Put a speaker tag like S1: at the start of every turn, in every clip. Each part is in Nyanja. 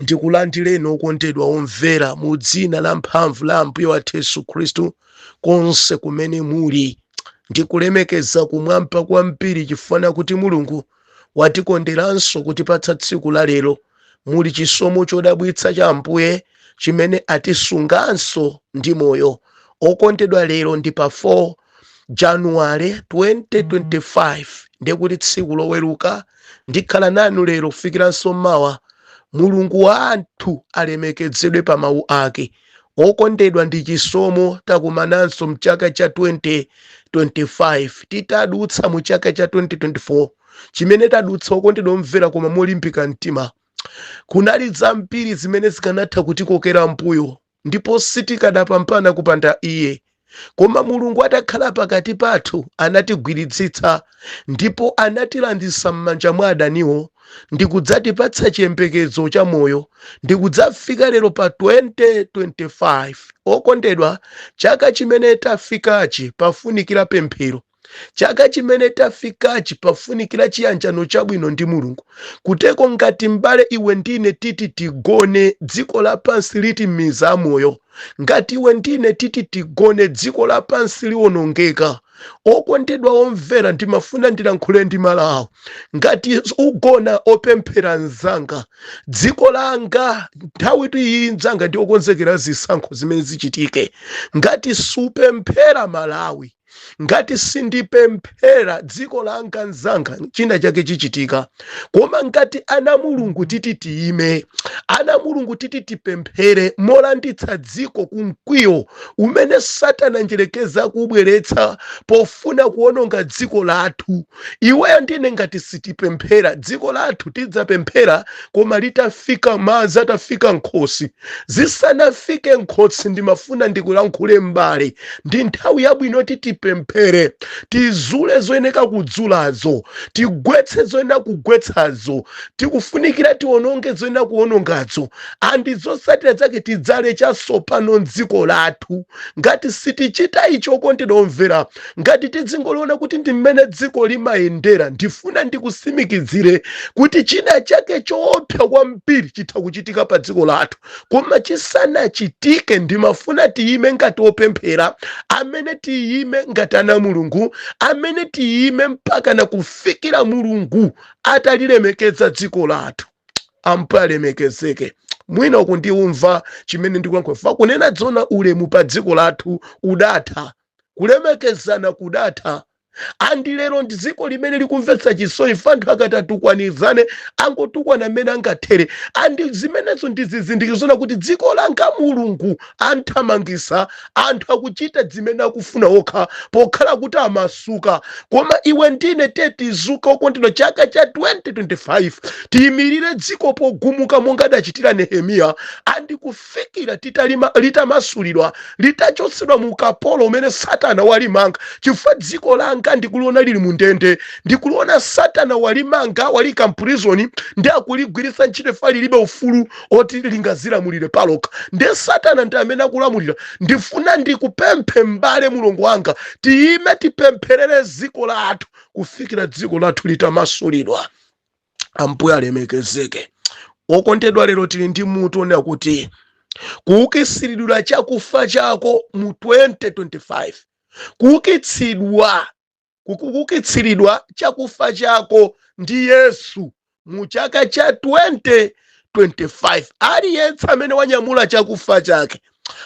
S1: Ndikulandireni okondedwa omvera mu dzina la mphamvu la Ambuye wathu Yesu Khristu konse kumene muli. Ndikulemekeza kumwamba kwambiri chifukwa kuti Mulungu watikonderanso kutipatsa tsiku la lero. Muli chisomo chodabwitsa cha Ambuye chimene atisunganso ndi moyo. Okondedwa, lero ndi pa 4 Januwale 2025, ndekuti tsiku Loweruka. Ndikhala nanu lero kufikiranso mawa. Mulungu wa anthu alemekezedwe pa mawu ake. Okondedwa, ndi chisomo takumananso mchaka cha 2025, titadutsa mu chaka cha 2024 chimene tadutsa, okondedwa omvera, koma molimbika mtima. Kunali zambiri zimene zikanatha kutikokera mbuyo ndipo sitikadapambana kupanda iye, koma Mulungu atakhala pakati pathu anatigwiritsitsa ndipo anatilanditsa m'manja mwa adaniwo ndi kudzatipatsa chiyembekezo cha moyo ndi kudzafika lero pa 2025. Okondedwa, chaka chimene tafikachi pafunikira pemphero. Chaka chimene tafikachi pafunikira chiyanjano chabwino ndi Mulungu. Kuteko ngati m'bale iwe ndine titi tigone, dziko lapansi litimiza amoyo. Ngati iwe ndine titi tigone, dziko lapansi liwonongeka. Okondedwa omvera, ndimafuna ndilankhule ndi Malawi. Ngati ugona opemphera mzanga, dziko langa, nthawi iyi mzanga ndiokonzekera zisankho zimene zichitike. Ngati supemphera Malawi, ngati sindipemphera dziko langa mzanga, china chake chichitika. Koma ngati ana Mulungu titi tiyime, ana Mulungu titi tipemphere molanditsa dziko ku mkwiyo umene Satana njelekeza akubweretsa pofuna kuwononga dziko lathu. Iweyo ndine ngati sitipemphera dziko lathu, tidzapemphera koma litafika madzi atafika nkhosi. Zisanafike nkhosi, ndimafuna ndikulankhule m'bale, ndi nthawi yabwino ti tipemphere, tizule zoyeneka kudzulazo, tigwetse zoyenera kugwetsazo, tikufunikira tiononge zoyenera kuwonongazo, and zotsatira zake tidzale chatsopano mdziko lathu. Ngati sitichita icho, okondedwa omvera, ngati tidzingoliona kuti ndi mmene dziko limayendera, ndifuna ndikusimikizire kuti china chake choopsa kwambiri chitha kuchitika pa dziko lathu. Koma chisanachitike, ndimafuna tiyime ngati opemphera amene tiyime ngati ana Mulungu amene tiyime mpaka na kufikira Mulungu atalilemekeza dziko lathu. Ambuye alemekezeke. Mwina ukundiumva chimene ndikulankhula fa kunena zona, ulemu pa dziko lathu udatha, kulemekezana kudatha, and lero ndi dziko limene likumvetsa chisoni. Anthu akati atukwanizane, angotukwana mmene angathere, and zimenezo ndi zizindikiro zona kuti dziko langa Mulungu anthamangisa. Anthu akuchita zimene akufuna okha pokhala kuti amasuka. Koma iwe ndine tetizuka, okondedwa, chaka cha 2025 tiyimirire dziko pogumuka monga adachitira Nehemiya, and kufikira titalima litamasulidwa, litachotsedwa mu ukapolo umene Satana walimanga, chifukwa dziko langa ndikuliona lili mundende. Ndikuliona Satana walimanga, walika m'prison ndi akuligwiritsa ntchito fa lilibe ufulu oti lingazilamulire palokha, ndi Satana ndi amene akulamulira. Ndifuna ndikupemphe m'bale, mulongo wanga, tiyime tipempherere dziko lathu kufikira dziko lathu litamasulidwa. Ambuye alemekezeke. Okondedwa, lero tili ndi mutu onena kuti kuukitsidwira chakufa chako mu 2025, kuukitsidwa chakufa chako ndi Yesu mu chaka cha 2025. Aliyense amene wanyamula chakufa chake,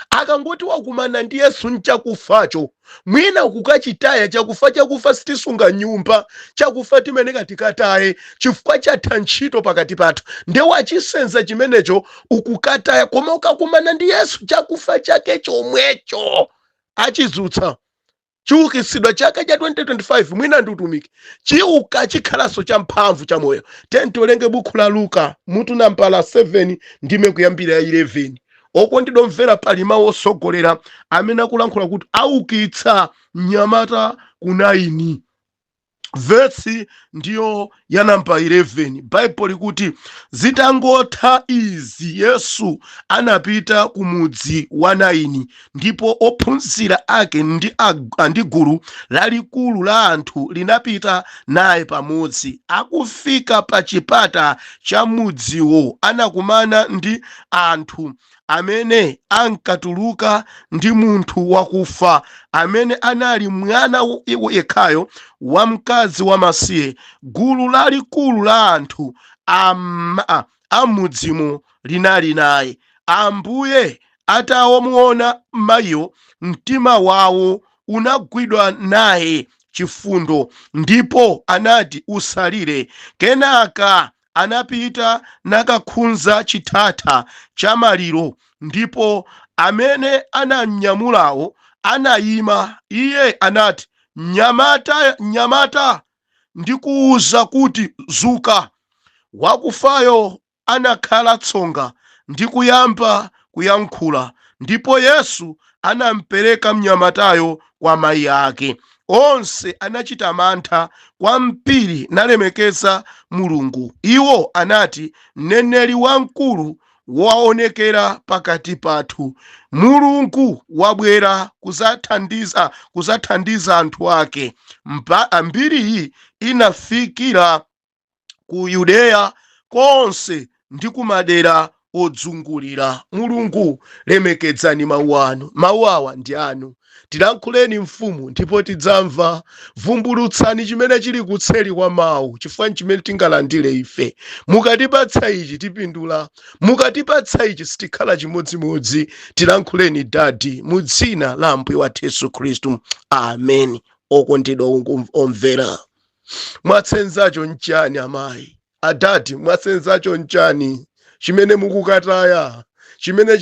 S1: akangoti wakumana ndi Yesu nchakufacho, mwina kukachitaya chakufa. Chakufa sitisunga nyumba, chakufa timeneka tikataye chifukwa chatha ntchito pakati pathu, nde wachisenza chimenecho ukukataya. Koma ukakumana ndi Yesu, chakufa chake chomwecho achizutsa, chiukitsidwa chaka cha 2025. Mwina ndi utumiki, chiuka chikhalanso cha mphamvu cha moyo. Tiwerenge buku la Luka mutu nambala 7 ndime kuyambira ya 11. Okondedwa omvera, pali mawu osogolera amene akulankhula kuti aukitsa mnyamata ku Naini. Vesi ndiyo ya namba 11. Baibulo likuti, zitangotha izi Yesu anapita ku mudzi wa Naini, ndipo ophunzira ake ndi gulu lalikulu la anthu linapita naye pamodzi. Akufika pa chipata cha mudziwo, anakumana ndi anthu amene ankatuluka ndi munthu wakufa, amene anali mwana yekhayo wa mkazi wamasiye. Gulu lalikulu la anthu amudzimo linali naye. Ambuye atamuona mayiyo, mtima wawo unagwidwa naye chifundo, ndipo anati, "Usalire." Kenaka anapita nakakhudza chithatha cha maliro, ndipo amene ananyamulawo anayima. Iye anati, "Mnyamata, mnyamata, ndikuwuza kuti zuka." Wakufayo anakhala tsonga ndi kuyamba kuyankhula, ndipo Yesu anampereka mnyamatayo kwa mayi ake. Onse anachita mantha kwambiri nalemekeza Mulungu. Iwo anati, "Mneneri wamkulu waonekera pakati pathu. Mulungu wabwera kuzathandiza anthu ake." Mbiriyi inafikira ku Yudeya konse ndi kumadera odzungulira. Mulungu, lemekedzani mawu anu. Mawu awa ndi anu. Tilankhuleni mfumu, ndipo tidzamva. Vumbulutsani chimene chili kutseri kwa mawu, chifukwa chimene tingalandire ife. Mukatipatsa ichi tipindula, mukatipatsa ichi sitikhala chimodzimodzi. Tilankhuleni Daddy, mu dzina la Ambuye wathu Yesu Khristu, amen. Okondedwa omvera, mwatsenzacho nchani? Amayi, adadi, mwasenzacho nchani chimene mukukataya? Chimene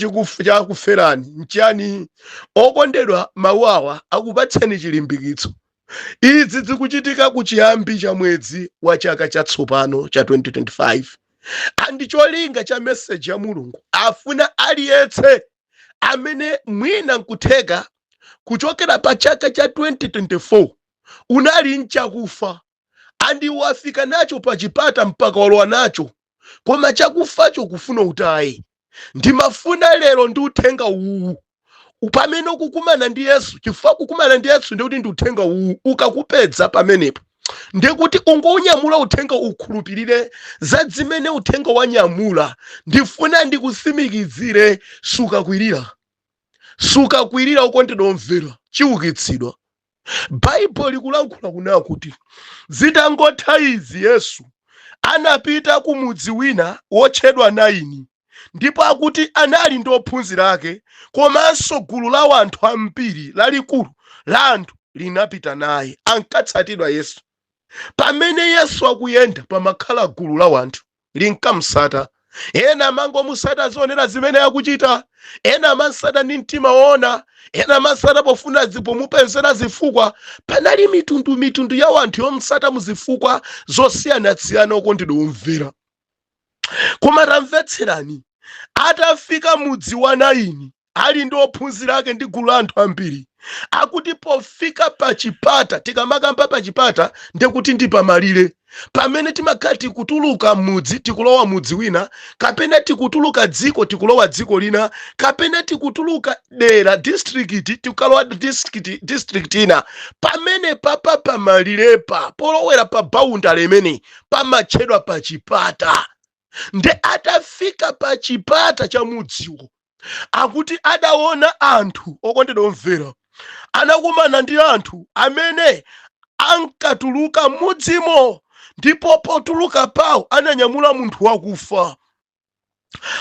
S1: chakuferani nchani? Okondedwa, mawu awa akupatseni chilimbikitso. Izi zikuchitika kuchiyambi cha mwezi wa chaka chatsopano cha 2025, and cholinga cha message ya Mulungu, afuna aliyense amene mwina nkutheka kuchokera pa chaka cha 2024 unali nchakufa, and wafika nacho pa chipata mpaka walowa nacho, koma chakufacho kufuna utaye. Ndimafuna lero ndi uthenga uwu, pamene ukukumana ndi Yesu, chifukwa kukumana ndi Yesu ndikuti ndi uthenga uwu ukakupedza pamenepo, ndikuti ungounyamula uthenga, ukhulupirire za zimene uthenga wanyamula. Ndifuna ndikutsimikizire, sukakwirira, sukakwirira. Ukondedwa omvera, chiukitsidwa. Baibulo likulankhula kunena kuti zitangotha izi Yesu anapita ku mudzi wina wotchedwa Naini, ndipo akuti anali ndi ophunzira ake komanso gulu la anthu ambiri lalikulu la anthu linapita naye. Ankatsatidwa Yesu. Pamene Yesu akuyenda, pamakhala gulu la wanthu linkamsata. Ena amangomusata zionera zimene akuchita, ena amasata ndi mtima woona, ena amasata pofuna pomupezera zifukwa. Panali mitundu mitundu ya wanthu yomsata muzifukwa zosiyanasiyana. Okondedwa omvera, koma tamvetserani, atafika mudzi wa Naini ali ndi ophunzira ake ndi gulu la anthu ambiri, akuti pofika pa chipata, tikamakamba pa chipata ndekuti ndi pamalire pamene timakhala tikutuluka mudzi tikulowa mudzi wina, kapena tikutuluka dziko tikulowa dziko lina, kapena tikutuluka dera, district, tikukalowa district ina. Pamene papa pamalirepa, polowera pa boundary imene pamatchedwa pa chipata. Nde atafika pa chipata cha mudziwo, akuti adaona anthu. Okondedwa omvera, anakumana ndi anthu amene ankatuluka mudzimo, ndipo potuluka pawo ananyamula munthu wakufa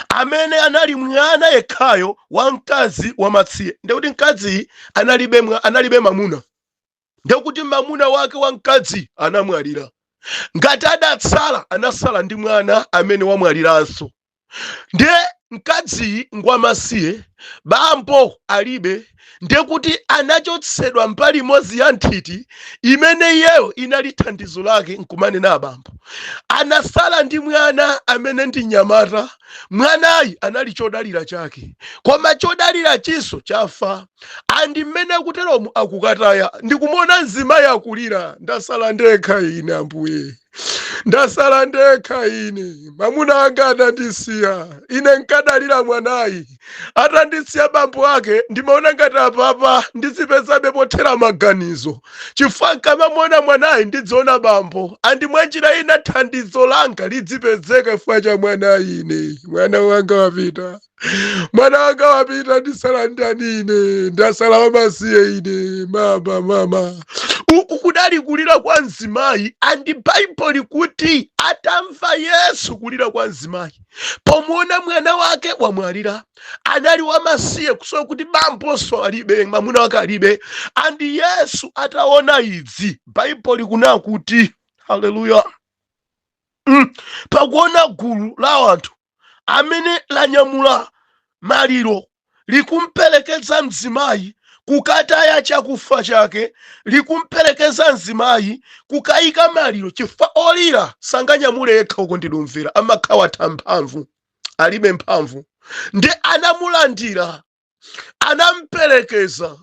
S1: amene anali mwana yekhayo wa mkazi wamasiye. Ndekuti mkaziyi analibe mamuna, ndekuti mamuna wake wa mkazi anamwalira. Ngati adatsala, anasala ndi mwana amene wamwaliranso. Ndiye Mkadziyi ngwamasiye, bambo alibe, ndiye kuti anachotsedwa mbali imodzi ya nthiti imene iyeyo inali thandizo lake nkumanena abambo. Anasala ndi mwana amene ndi mnyamata. Mwanayi anali chodalira chake, koma chodalira chinso chafa. And mmene akuteromu akukataya, ndikumuona mzimayi akulira, "Ndasala ndekha ine, Ambuye, ndasala ndekha ine. Mamuna anga anandisiya, ine nkadalira mwanayi. Atandisiya bambo ake, ndimaona ngati apapa ndizipezabe pothera maganizo, chifukwa nkamamuona mwanayi ndidziona bambo, and mwanjira ina thandizo langa lidzipezeka chifukwa cha mwanayi. Ine mwana wanga wapita, mwana wanga wapita, ndisala ndani ine? Ndasala wamasiye ine, mama, mama." Uku kudali kulira kwa mzimayi. And Baibulo likuti atamva Yesu kulira kwa mzimayi pomuona mwana wake wamwalira, anali wamasiye, kusowa kuti bambonso alibe, mwamuna wake alibe. And Yesu ataona idzi, Baibulo likunena kuti, haleluya, pakuona gulu la anthu amene lanyamula maliro likumperekeza mzimayi kukataya chakufa chake, likumperekeza mzimayi kukayika maliro, chifukwa olira sanganyamule yekha uko, ndidumvera amakhawa atha mphamvu, alibe mphamvu. Ndi anamulandira, anamperekeza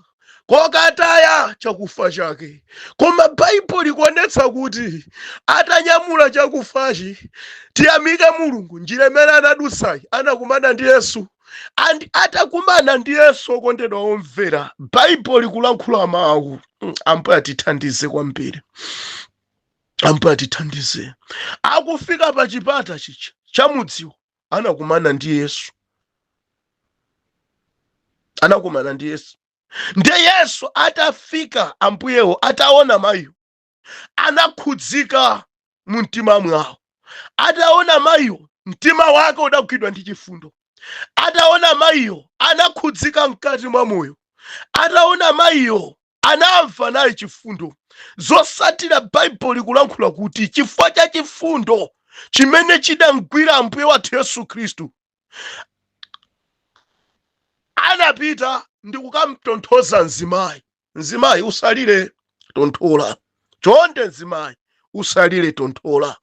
S1: kokataya chakufa chake. Koma Baibulo likuonetsa kuti atanyamula chakufachi, tiyamike Mulungu, njira imene anadusayi anakumana ndi Yesu. And atakumana ndi Yesu, okondedwa omvera, Baibulo likulankhula mawu. Ambuye atithandize kwambiri, Ambuye atithandize. Akufika pa chipata chicha cha mudziwo, anakumana ndi Yesu, anakumana ndi Yesu. Ndiye Yesu atafika, Ambuyewo ataona mayiyo anakhudzika mu mtima mwawo. Ataona mayiyo, mtima wake udagwidwa ndi chifundo. Ataona mayiyo anakhudzika mkati mwa moyo. Ataona mayiyo anamva naye chifundo. Zosatira, Baibulo likulankhula kuti chifukwa cha chifundo chimene chidamgwira Ambuye wathu Yesu Khristu, anapita ndi kukamtonthoza mzimayi. "Mzimayi, usalire, tonthola. Chonde mzimayi, usalire, tonthola."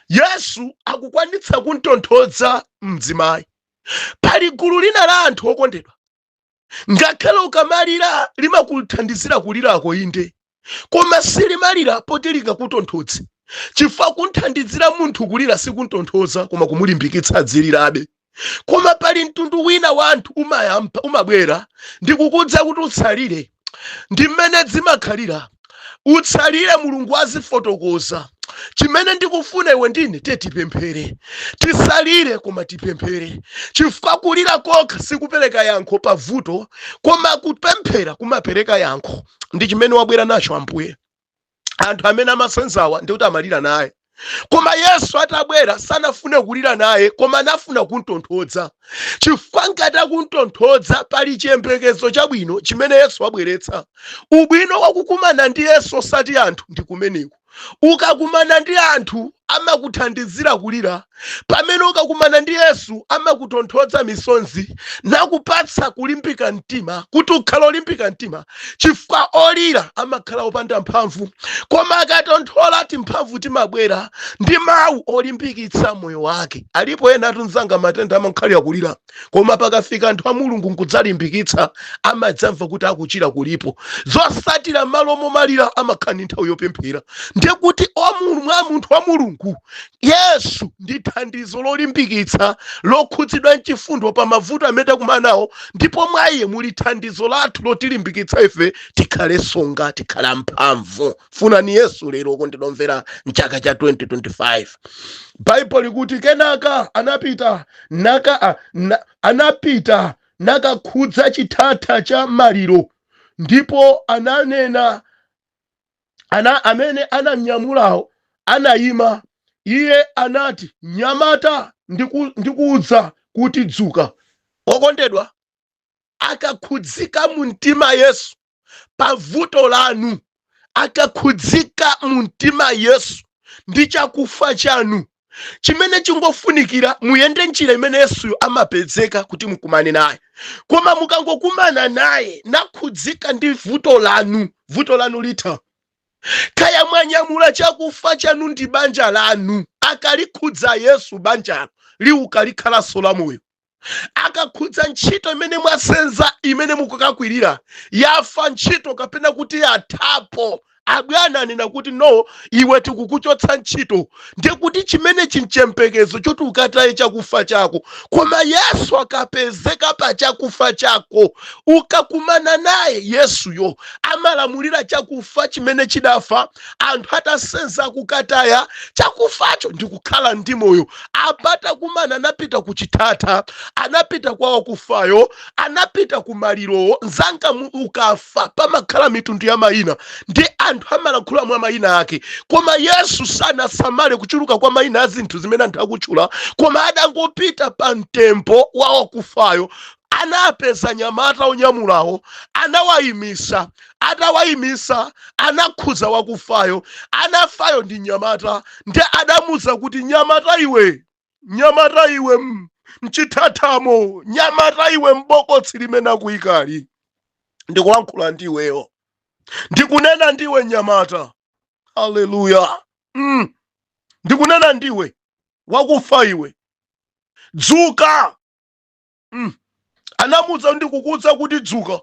S1: Yesu akukwanitsa kumtonthoza mzimayi. Pali gulu lina la anthu, okondedwa, ngakhale ukamalira limakuthandizira kulirako, inde, koma silimalira poti lingakutonthoze, chifukwa kunthandizira munthu kulira sikuntonthoza, koma kumulimbikitsa adzilirabe. Koma pali mtundu wina wa anthu umayamba umabwera ndikukudza kuti utsalire. Ndi mmene zimakhalira, utsalire, Mulungu azifotokoza. Chimene ndikufuna iwe ndine, tiye tipemphere, tisalire koma tipemphere, chifukwa kulira kokha sikupereka yankho pa vuto, koma kupemphera kumapereka yankho. Ndi chimene wabwera nacho Ambuye. Anthu amene amasenzawa ndikuti amalira naye, koma Yesu atabwera sanafune kulira naye, koma anafuna kumtonthoza, chifukwa ngati akumtonthoza pali chiyembekezo chabwino chimene Yesu wabweretsa. Ubwino wakukumana ndi Yesu osati anthu ndi kumeneku. Ukakumana ndi anthu amakuthandizira kulira, pamene ukakumana ndi Yesu amakutonthoza misonzi nakupatsa kulimbika mtima kuti ukhale olimbika mtima, chifukwa olira amakhala opanda mphamvu, koma akatonthola timphamvu timabwera ndi mawu olimbikitsa moyo wake. Alipo ena atunzanga matenda amakhalira kulira, koma pakafika anthu a Mulungu nkudzalimbikitsa, amadzamva kuti akuchira kulipo. Zosatira, malo momalira amakhala ndi nthawi yopemphera. Ndiye kuti mwa munthu wa Mulungu, Yesu ndi thandizo lolimbikitsa lokhudzidwa mchifundo pa mavuto amene takumana nawo, ndipo mwa iye muli thandizo lathu lotilimbikitsa ife tikhale songa, tikhale amphamvu. Funani Yesu lero, okondedwa omvera, mchaka cha 2025. Baibulo likuti kenaka anapita naka, anapita nakakhudza chithatha cha maliro, ndipo ananena amene anamnyamulawo anayima. Iye anati, "Nyamata, ndikuudza kuti dzuka." Okondedwa, akakhudzika mu mtima Yesu pa vuto lanu, akakhudzika mu mtima Yesu ndi chakufa chanu, Chimene chingofunikira, muyende njira imene Yesuyo amapezeka kuti mukumane naye. Koma mukangokumana naye nakhudzika ndi vuto lanu, vuto lanu litha. Kaya mwanyamula chakufa chanu ndi banja lanu, akalikhudza Yesu banjalo liuka, likhalanso la moyo. Akakhudza ntchito imene mwasenza, imene mukukakwirira, yafa ntchito kapena kuti yathapo, abwana anena kuti, "No, iwe tikukuchotsa ntchito," ndiye kuti chimene chinchempekezo choti ukataye chakufa chako. Koma Yesu akapezeka pa chakufa chako, ukakumana naye Yesuyo, amalamulira chakufa chimene chidafa anthu atasenza kukataya chakufacho ndikukhala ndi moyo. Apatakumana, anapita ku chithatha, anapita kwa wakufayo, anapita ku malirowo. Nzanga, ukafa pamakhala mitundu ya mayina ndi anthu amalankhula mwa mayina ake, koma Yesu sanasamale kuchuluka kwa mayina a zinthu zimene anthu akutchula, koma adangopita pa mtembo wa wakufayo. Anapeza nyamata onyamulawo, anawayimisa. Atawayimisa, anakhuza wakufayo. Anafayo ndi nyamata, ndi adamuza kuti, "Nyamata iwe, nyamata iwe, mchithathamo, nyamata iwe, mbokotsi limene akuyikali, ndikulankhula ndiweyo, ndikunena ndiwe nyamata." Haleluya! Ndikunena ndiwe wakufa iwe, dzuka. Anamuza, "Ndikukuza kuti dzuka."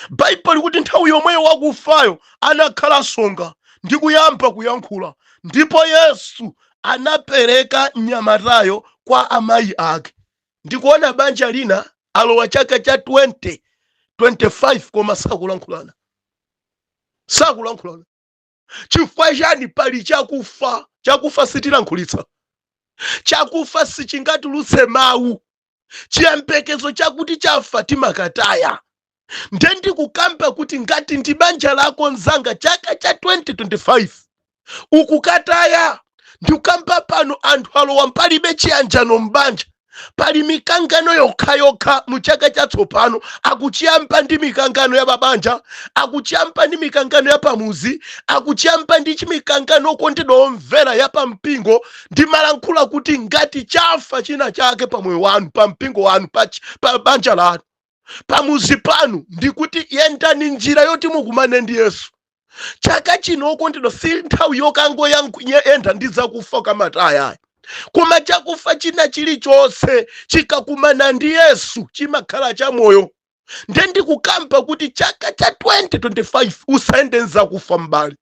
S1: Baibulo kuti nthawi yomweyo wakufayo anakhala songa ndi kuyamba kuyankhula, ndipo Yesu anapereka mnyamatayo kwa amayi ake. Ndikuona banja lina alowa chaka cha 20 25 koma sakulankhulana, sakulankhulana. Chifukwa chani? Pali chakufa. Chakufa sitilankhulitsa, chakufa sichingatulutse mawu. Chiyembekezo chakuti chafa timakataya. Nde ndikukamba kuti ngati ndi banja lako mzanga, chaka cha 2025 ukukataya. Ndikukamba pano anthu alowa palibe chiyanjano m'banja, pali mikangano yokhayokha. Mu chaka chatsopano akuchiyamba ndi mikangano ya babanja, akuchiyamba ndi mikangano ya pamuzi, akuchiyamba ndi chimikangano, okondedwa omvera, ya pampingo. Ndimalankhula kuti ngati chafa china chake pa moyo wanu, pa mpingo wanu, pa banja lanu, pamuzi panu, ndikuti yendani njira yoti mukumane ndi Yesu. Chaka chino, okondedwa, si nthawi yokangoyenda ndi zakufa kamataya, koma chakufa china chilichonse chikakumana ndi Yesu chimakhala chamoyo. Nde ndikukamba kuti chaka cha 2025 usayende nzakufa m'bale.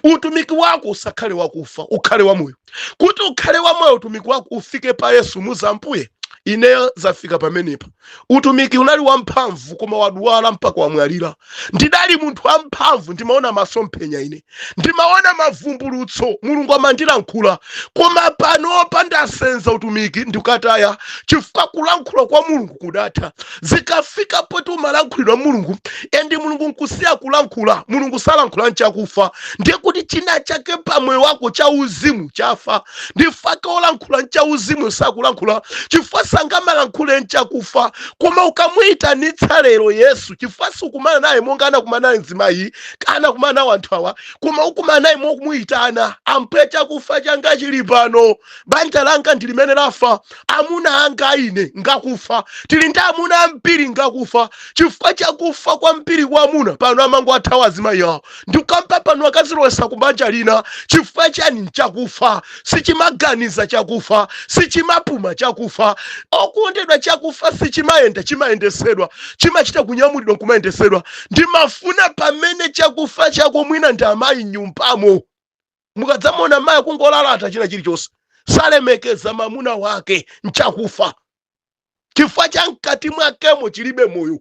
S1: Utumiki wako usakhale wakufa, ukhale wamoyo. Kuti ukhale wamoyo utumiki wako, ufike pa Yesu, muzampuye. Ineyo zafika pamenepa. Utumiki unali wamphamvu koma wadwala mpaka wamwalira. Ndidali munthu wamphamvu, ndimaona masomphenya, ine ndimaona mavumbulutso, Mulungu amandilankhula, koma panopa ndasenza utumiki ndikataya chifukwa kulankhula kwa Mulungu kudatha. Zikafika poti umalankhulidwa Mulungu and Mulungu nkusiya kulankhula, Mulungu salankhula nchakufa, ndiye kuti china chake pamoyo wako cha uzimu chafa. Ndifake olankhula nchauzimu sakulankhula chifukwa sangamalankhule nchakufa. Koma ukamuyitanitsa lero Yesu, chifukwa sukumana naye monga anakumana naye mzimayi, anakumana nawo anthu awa, koma ukumana naye momuyitana, "Ambuye, chakufa changa chili pano. Banja langa ndi limene lafa. Amuna anga ine ngakufa." Tili ndi amuna ambiri ngakufa. Chifukwa chakufa kwambiri kwa amuna pano, amango athawa azimayi awo. Ndikukamba pano akazilowesa ku banja lina. Chifukwa chani? Nchakufa, sichimaganiza chakufa, sichimapuma chakufa. Okondedwa, chakufa sichimayenda, chimayendesedwa, chimachita kunyamulidwa nkumayendesedwa. Ndimafuna pamene chakufa chako mwina ndi amayi nyumbamo, mukadzamuona mayi kungolalata china chilichonse, salemekeza mamuna wake, nchakufa chifukwa cha mkati mwakemo chilibe moyo.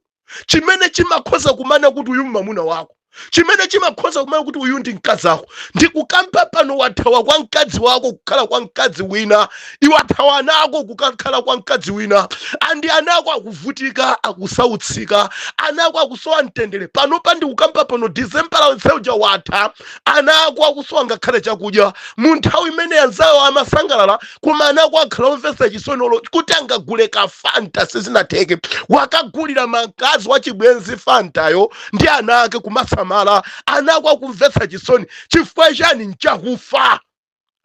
S1: Chimene chimakhoza kumana kuti uyu mamuna wako, chimene chimakhoza kumana kuti uyu ndi mkazi wako. Ndikukamba pano wathawa kwa mkazi wako kukhala kwa mkazi wina, iwe athawa ana ako kukakhala kwa mkazi wina, and ana ako akuvutika, akusautsika, ana ako akusowa mtendere. Panopa ndikukamba pano December uja watha, ana ako akusowa ngakhale chakudya. Mu nthawi imene anzawo amasangalala, koma ana ako akhala omvetsa chisoni kuti angagule ka Fanta sizinatheke. Wakagulira mkazi wachibwenzi Fantayo ndi ana ake kumasamala. Ana ako akumvetsa chisoni. Chifukwa chani? Nchakufa.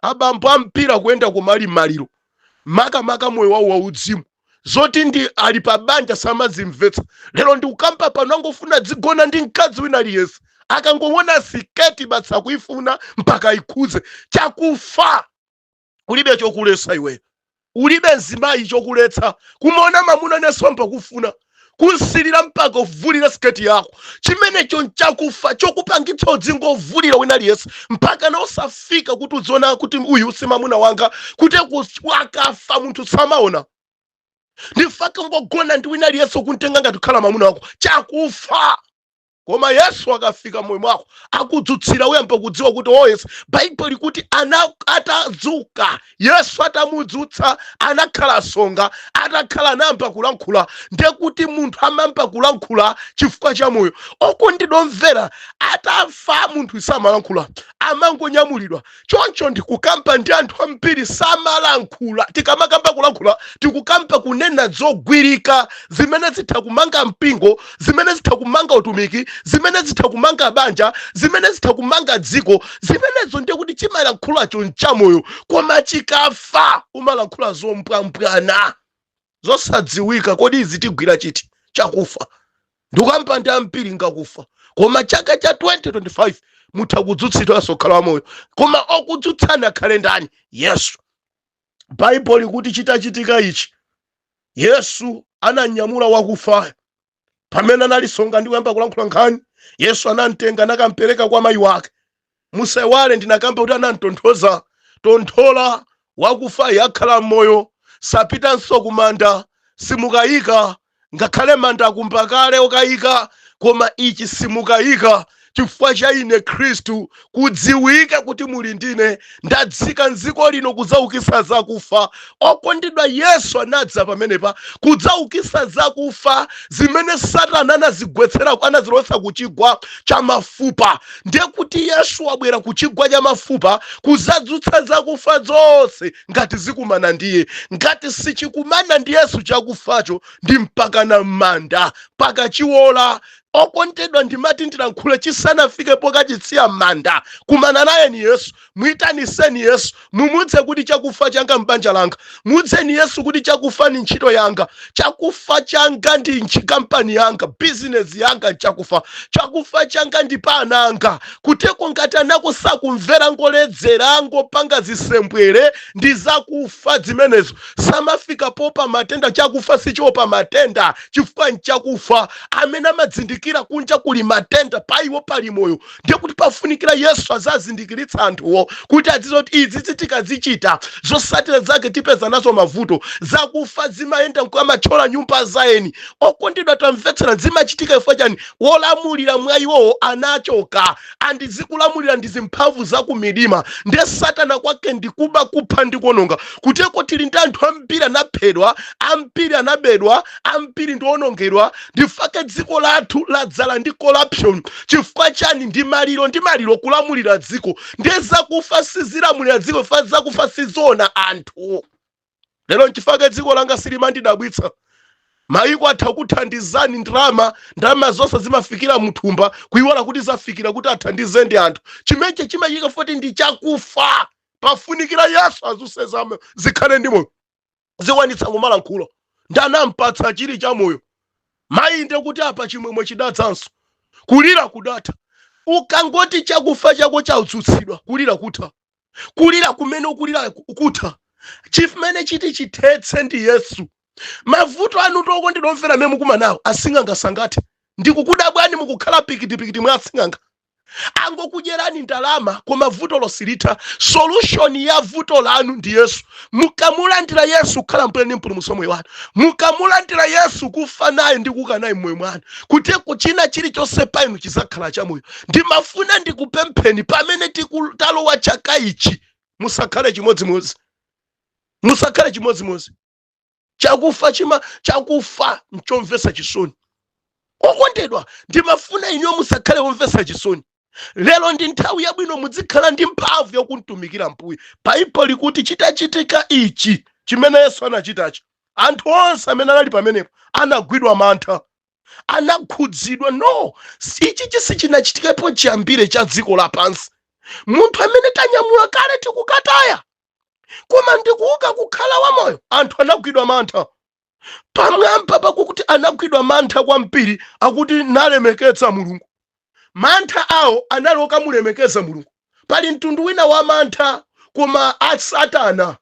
S1: Abambo ampira kuyenda kumali maliro, makamaka moyo wawo wauzimu, zoti ndi ali pa banja samazimvetsa. Lero ndikukamba pano, angofuna dzigona ndi mkazi wina aliyense. Akangoona siketi batsa kuifuna mpaka ikhuze. Chakufa! Ulibe chokuletsa iweyo, ulibe mzimayi chokuletsa kumaona mamuna nenso mpakufuna kunsilira mpaka uvulira siketi yako. Chimenecho nchakufa chokupangitsa udzingovulira wina aliyense mpaka na usafika kuti udziona kuti uyu si mamuna wanga. Kuti akafa munthu samaona, ndifake ngogona ndi wina aliyense kuntenga ngati kukhala mamuna wako. Chakufa! Koma Yesu akafika moyo mwako, akudzutsira, uyamba kudziwa kuti, oh yes, Baibulo likuti ana atadzuka Yesu, atamudzutsa, anakhala songa. Atakhala, anayamba kulankhula. Ndiye kuti munthu amayamba kulankhula chifukwa cha moyo. Okondedwa omvera, atafa munthu samalankhula, amangonyamulidwa. Choncho ndikukamba ndi anthu ambiri samalankhula. Tikamakamba kulankhula, tikukamba kunena zogwirika zimene zitha kumanga mpingo, zimene zitha kumanga utumiki, zimene zitha kumanga banja, zimene zitha kumanga dziko. Zimenezo ndiye kuti chimalankhulacho nchamoyo. Koma chikafa, umalankhula zombwambwana zosadziwika. Kodi izi tigwira chiti? Chakufa! Ndikukamba ndi ambiri ngakufa. Koma chaka cha 2025 mutha kudzutsidwanso kukhala wamoyo. Koma okudzutsani akhale ndani? Yesu. Baibulo likuti chitachitika ichi, Yesu ananyamula wakufayo pamene analisonga ndi kuyamba kulankhula nkhani. Yesu anamtenga, anakampereka kwa mayi wake. Musaiwale ndinakamba kuti anamtonthoza, tonthola, wakufa yakhala m'moyo, sapitanso kumanda. Simukayika, ngakhale manda akumba kale okayika, koma ichi simukayika chifukwa cha ine Khristu. Kudziwika kuti muli ndine, ndadzika mdziko lino kudzaukitsa zakufa. Okondedwa, Yesu anadza pamenepa kudzaukitsa zakufa zimene Satana anazigwetsera, anazilowetsa ku chigwa cha mafupa. Ndiye kuti Yesu wabwera ku chigwa cha mafupa kudzadzutsa zakufa zonse ngati zikumana ndiye. Ngati sichikumana ndi Yesu, chakufacho ndi mpakana m'manda pakachiwola. Okondedwa, ndimati ndilankhule chisanafike pokachitsiya m'manda. Kumana naye ni Yesu, mwitaniseni Yesu, mumudze kuti chakufa changa m'banja langa. Mudzeni Yesu kuti chakufa ni ntchito yanga, chakufa changa ndi kampani yanga, bizinesi yanga nchakufa, chakufa changa ndi pa ana anga. Kuteko ngati anako sakumvera, ngoledzera, ngopanga zisembwere, ndi zakufa zimenezo. Samafika popa matenda. Chakufa sichiopa matenda chifukwa nchakufa. Amene amadzindikira kunja kuli matenda, pa iwo pali moyo. Ndiye kuti pafunikira Yesu azazindikiritsa anthuwo kuti adziwe kuti izi tikazichita, zotsatira zake tipeza nazo mavuto. Zakufa zimayenda nkuamathyola nyumba zaeni. Okondedwa, tamvetsera, zimachitika chifukwa chani? Wolamulira mwa iwowo anachoka, andizikulamulira ndi zimphamvu zakumidima. Ndiye Satana kwake ndikuba, kupha ndi kuononga. Kuteko tili ndi anthu ambiri anaphedwa, ambiri anabedwa, ambiri ndiwonongedwa. Ndifake dziko lathu ladzala ndi corruption. Chifukwa chani? Ndi maliro, ndi maliro kulamulira dziko. Ndiye zakufa sizilamulira dziko, fa zakufa sizoona anthu lero. Nchifake dziko langa silimandidabwitsa. Mayiko atha kuthandizani ndalama, ndalama zonse zimafikira muthumba, kuiwala kuti zafikira kuti athandize ndi anthu. Chimenechi chimachitika foti ndi chakufa. Pafunikira Yesu azuse zame zikhale ndi moyo, zikwanitsa kumalankhula. Ndi anampatsa chili cha moyo mayi. Nde kuti apa chimwemwe chidadzanso, kulira kudatha. Ukangoti chakufa chako chautsutsidwa, kulira kutha, kulira kumene ukulira kutha. Chimene chiti chithetse ndi Yesu. Mavuto anu, okondedwa omvera, amene mukumanawo, asing'anga sangathe. Ndikukudabwani mukukhala pikitipikiti mwa asing'anga, angokudyerani ndalama koma vuto losilitha. Solution ya vuto lanu ndi Yesu. Mukamulandira Yesu kukhala Mbuye ndi Mpulumutsi wa moyo wanu, mukamulandira Yesu, kufa naye ndi kuuka naye mmoyo mwanu, kuteko china chilichonse pa inu chizakhala chamoyo. Ndimafuna ndikupempheni pamene tikutalowa chaka ichi, musakhale chimodzimodzi, musakhale chimodzimodzi. Chakufa chima chakufa nchomvetsa chisoni. Okondedwa, ndimafuna inuyo musakhale womvetsa chisoni. Lero ndi nthawi yabwino, muzikhala ndi mphamvu yokumtumikira Mbuye. Baibulo likuti chitachitika ichi chimene Yesu anachitachi, anthu onse amene anali pamenepo anagwidwa mantha, anakhudzidwa. No, ichi chisichinachitikepo chiyambire cha dziko lapansi. Munthu amene tanyamula kale tikukataya, koma ndikuuka kukhala wamoyo. Anthu anagwidwa mantha. Pamwamba pakuti anagwidwa mantha kwambiri, akuti nalemekeza Mulungu. Mantha awo anali okamulemekeza Mulungu. Pali mtundu wina wa mantha koma a Satana,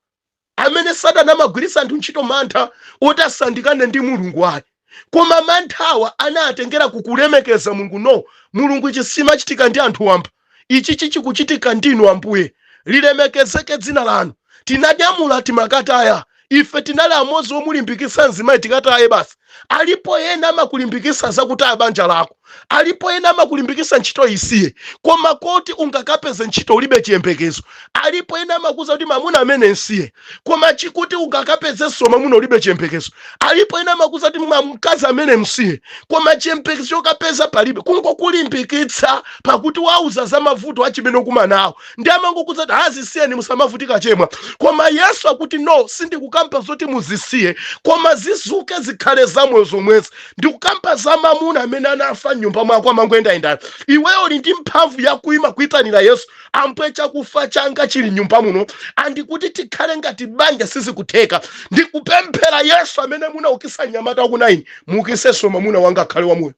S1: amene Satana amagwiritsa anthu ntchito mantha oti asandikane ndi Mulungu ayi. Koma manthawa anatengera kukulemekeza Mulungu. No, Mulungu, ichi simachitika ndi anthu wamba, ichi chichikuchitika ndinu Ambuye, lilemekezeke dzina lanu. Tinanyamula timakataya, ife tinali amodzi omulimbikitsa mzimayi tikataye basi. Alipo ena amakulimbikitsa zakutaya banja lako, alipo ena amakulimbikitsa ntchito isiye, koma koti ungakapeze ntchito ulibe chiyembekezo. Alipo ena amakuza kuti mamuna amene nsiye, koma chikuti ungakapezenso mamuna ulibe chiyembekezo. Alipo ena amakuza kuti mkazi amene msiye, koma chiyembekezo chokapeza palibe. Kungokulimbikitsa pakuti wauza za mavuto achimene ukuma nawo, ndi amangokuza kuti azisiyeni, musamavutika chemwa. Koma Yesu akuti no, sindikukamba zoti muzisiye, koma zizuke zikhale zamoyo zomwezi. Ndikukamba za mamuna amene anafa mnyumba mwako, amangoyendayendana. Iweyo uli ndi mphamvu yakuyima kuyitanira Yesu: "Ambuye, chakufa changa chili nyumba muno, andikuti tikhale ngati banja sizikutheka. Ndikupemphera Yesu amene munaukisa mnyamata waku 9, muukisenso mamuna wanga akhale wamoyo,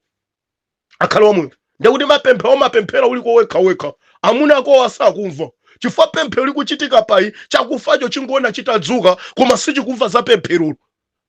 S1: akhale wamoyo." Ndekuti mapemphero mapemphero uliko wekha wekha, amuna ako asakumva, chifukwa pemphero likuchitika payi, chakufacho chingoona chitadzuka, koma sichikumva za pempherolo.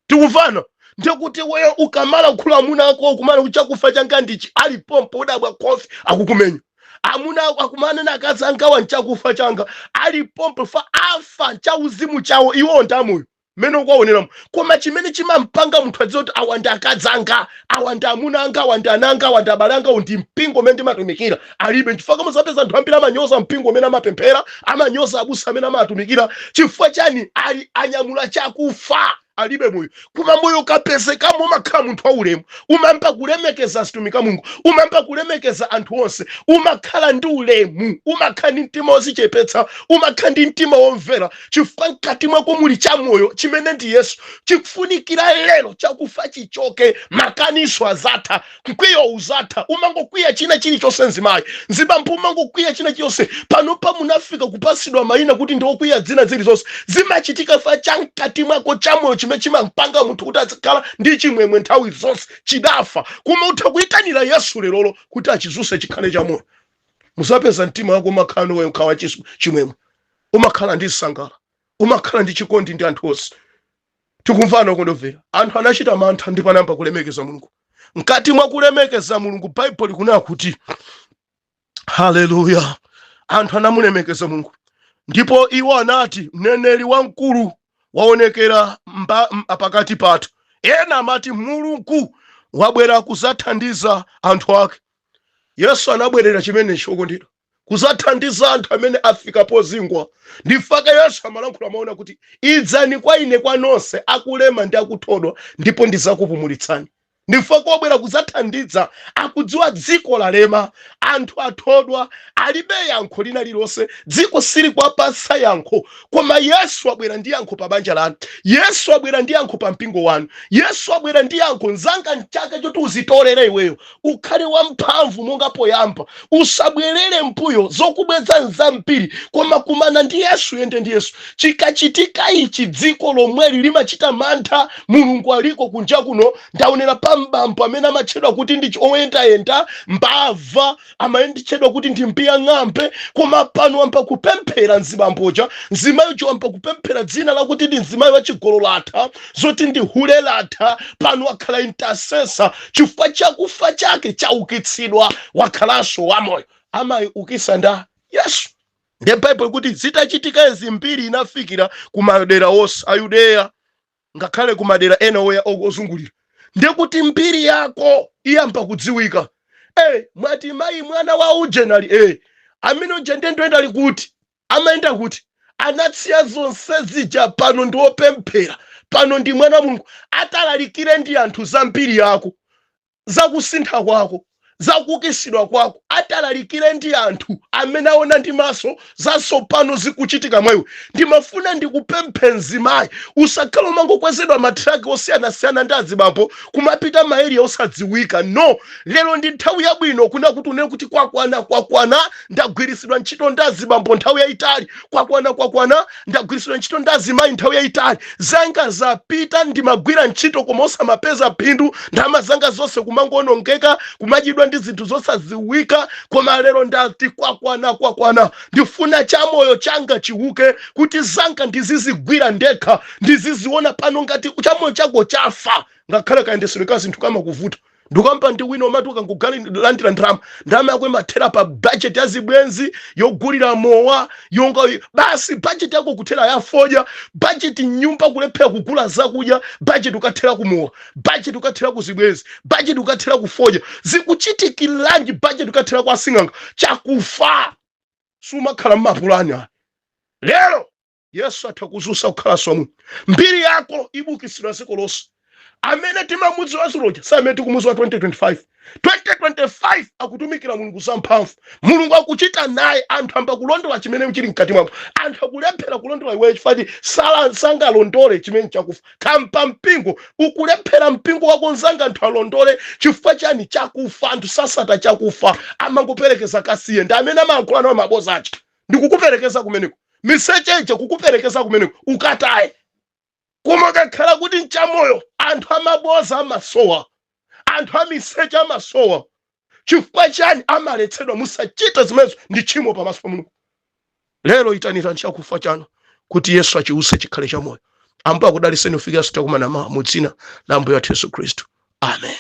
S1: Tikumvana? Ndekuti weyo ukamala kukhula amuna ako kumala kuti chakufa changa ndichi, ali pompo udabwa kofi akukumenya. Amuna ako akumana na akazi angawa nchakufa changa, ali pompo fa afa chauzimu chawo, iwo ndamoyo mmene ukuwaoneramo. Koma chimene chimampanga munthu adziwe kuti awa ndi akazi anga, awa ndi amuna anga, awa ndi ana anga, awa ndi abale anga, ndi mpingo umene ndimatumikira alibe. Chifukwa kama zapeza anthu ambiri amanyoza mpingo umene amapemphera, amanyoza abusa amene amatumikira. Chifukwa chani? Ali anyamula chakufa, alibe moyo. Koma moyo ukapezekamo umakhala munthu waulemu, umamva kulemekeza azitumika Mulungu, umamva kulemekeza anthu onse, umakhala ndi ulemu, umakhala ndi mtima wozichepetsa, umakhala ndi mtima womvera, chifukwa mkati mwako muli chamoyo chimene ndi Yesu. Chikufunikira lero chakufa chichoke, makaniso azatha, mkwiyo uzatha. Umangokwiya china chilichonse, mzimayi, mzibambo, umangokwiya china chilichonse. Panopa munafika kupasidwa mayina kuti ndi okwiya, dzina zilizonse zimachitika fa chamkati mwako chamoyo chimene chimampanga munthu kuti azikhala ndi chimwemwe nthawi zonse chidafa. Koma utha kuyitanira Yesu lerolo kuti achizuse chikhale chamoyo. Musapeza mtima wako umakhala niwe chimwemwe, umakhala ndi sangala, umakhala ndi chikondi ndi anthu onse. Tikumvana kondovera? Anthu anachita mantha ndipo anayamba kulemekeza Mulungu. Mkati mwa kulemekeza Mulungu, Baibulo likunena kuti, haleluya, anthu anamulemekeza Mulungu, ndipo iwo anati mneneri wamkulu waonekera pakati pathu. Ena amati Mulungu wabwera kuzathandiza anthu ake. Yesu anabwerera chimenechi, okondedwa, kuzathandiza anthu amene afika pozingwa. Ndifaka Yesu amalankhula maona kuti idzani kwa ine kwa nonse akulema ndi akuthodwa, ndipo ndizakupumulitsani. Ndifaka wabwera kuzathandiza, akudziwa dziko lalema, anthu athodwa, alibe yankho lina lililonse, dziko silikuwapatsa yankho. Koma Yesu abwera ndi yankho pa banja lanu, Yesu abwera ndi yankho pa mpingo wanu, Yesu abwera ndi yankho. Mzanga, mchaka choti uzitolere iweyo, ukhale wamphamvu monga poyamba, usabwerere mbuyo. Zokubweza nzambiri, koma kumana ndi Yesu, yende ndi Yesu. Chikachitika ichi, dziko lomweli limachita mantha. Mulungu aliko kunja kuno. Ndaonera pa mbambo amene amatchedwa kuti ndi oyendayenda, mbava, amayendetchedwa kuti ndi mbiya ng'ambe, koma pano wamba kupemphera. Mzibamboja, mzimayi wamba kupemphera, dzina lakuti ndi mzimayi wachigolo latha, zoti ndi hule latha, pano akhala intercessor chifukwa chakufa chake chaukitsidwa, wakhalanso wamoyo. Amaukisa nda Yesu. Ndiye Baibulo kuti zitachitika izi, mbiri inafikira kumadera onse a Yudeya, ngakhale kumadera ena oya ozungulira. Ndiye kuti mbiri yako iyamba kudziwika. Mwati mayi mwana wa ujenali amene uja ndiye ndoyenda ali kuti, amayenda kuti, anatsiya zonse zija, pano ndi wopemphera, pano ndi mwana wa Mulungu. Atalalikire ndi anthu za mbiri yako, zakusintha kwako. Za kuukisidwa kwako atalalikire ndi anthu amene aona ndi maso zatsopano zikuchitika mwa iwe. Ndimafuna ndikupemphe mzimayi, usakhale umangokwezedwa matraki osiyanasiyana ndi azibambo kumapita maeriya osadziwika. No, lero ndi nthawi yabwino kuna kuti unene kuti kwakwana, kwakwana, ndagwiritsidwa ntchito ndi azibambo nthawi yayitali. Kwakwana, kwakwana, ndagwiritsidwa ntchito ndi azimayi nthawi yayitali. Zanga zapita, ndimagwira ntchito koma osamapeza phindu, ndalama zanga zonse kumangoonongeka, kumadyedwa ndi zinthu zosadziwika. Koma lero ndati kwakwana, kwakwana, ndifuna chamoyo changa chiuke kuti zanga ndizizigwira ndekha, ndiziziona pano. Ngati chamoyo chako chafa, ngakhale kayendesedwe ka zinthu kamakuvuta. Ndikamba ndi wina umati ukangolandira ndalama, ndalama yako imathera pa budget ya zibwenzi, yogulira mowa, yonga basi budget yako kuthera ya fodya, budget nyumba kulephera kugula zakudya, budget ukathera kumowa, budget ukathera ku zibwenzi, budget ukathera ku fodya. Zikuchitikiranji? Budget ukathera kwa sing'anga. Chakufa sumakhala mmapulani aya. Lero Yesu atha kuzusa kukhala somwe, mbiri yako ibukitsidwa dziko lonse. Amene timamudziwa zuloja si amene tikumudziwa 2025. 2025 akutumikira Mulungu zamphamvu, Mulungu akuchita naye. Anthu amba kulondola chimene chili mkati mwako. Anthu akulephera kulondola iweyo chifukwa sala sangalondole chimene chakufa. Kampa mpingo ukulephera mpingo wako nzanga, anthu alondole chifukwa chani? Chakufa. Anthu sasata chakufa, amangoperekeza kasiye ndi amene amayankhula nawo maboza acha ndikukuperekeza kumeneko, misecheche kukuperekeza kumeneko ukataye. Koma kakhala kuti nchamoyo, anthu amaboza amasowa, anthu amiseche amasowa. Chifukwa chani? Amaletsedwa, musachite zimenezo, ndi tchimo pamaso pa Mulungu. Lero itanirani chakufa chanu kuti Yesu achiuse chikhale chamoyo. Ambuye akudaliseni kufikira sitakumana mawa, mu dzina la Ambuye wathu Yesu Khristu, amen.